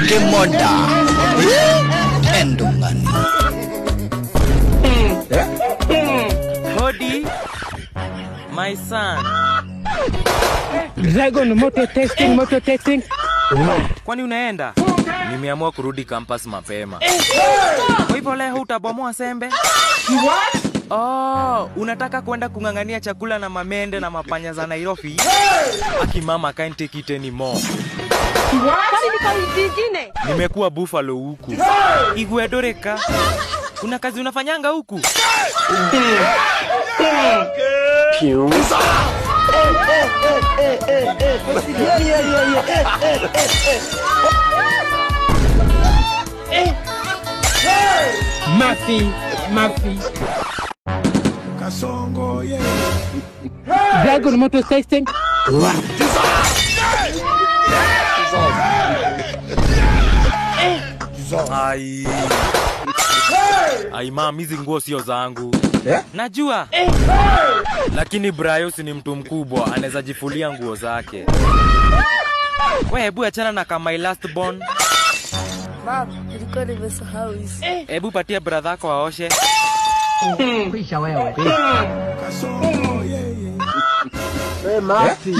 Kemoda Endungan. Hodi, my son. Dragon moto testing, moto testing. Kwani unaenda? Nimeamua kurudi campus mapema. Kwa hivyo leo utabomoa sembe? What? Oh, unataka kwenda kung'ang'ania chakula na mamende na mapanya za Nairobi? Aki mama, can't take it anymore. Kwani niko jingine? Nimekuwa buffalo huku. Igwedoreka. Kuna kazi unafanyanga huku? Mafi, mafi. Kasongo, yeah. Dragon moto testing. Ai. Ai mam, hizi nguo sio zangu. Najua. Lakini Brayos ni mtu mkubwa, anaweza jifulia nguo zake. We hebu achana na kama my last born. Mam, nilikuwa nimesahau hizi. Hebu patia brother yako aoshe. Kwisha wewe. Kasongo, yeah, yeah. We Mafi.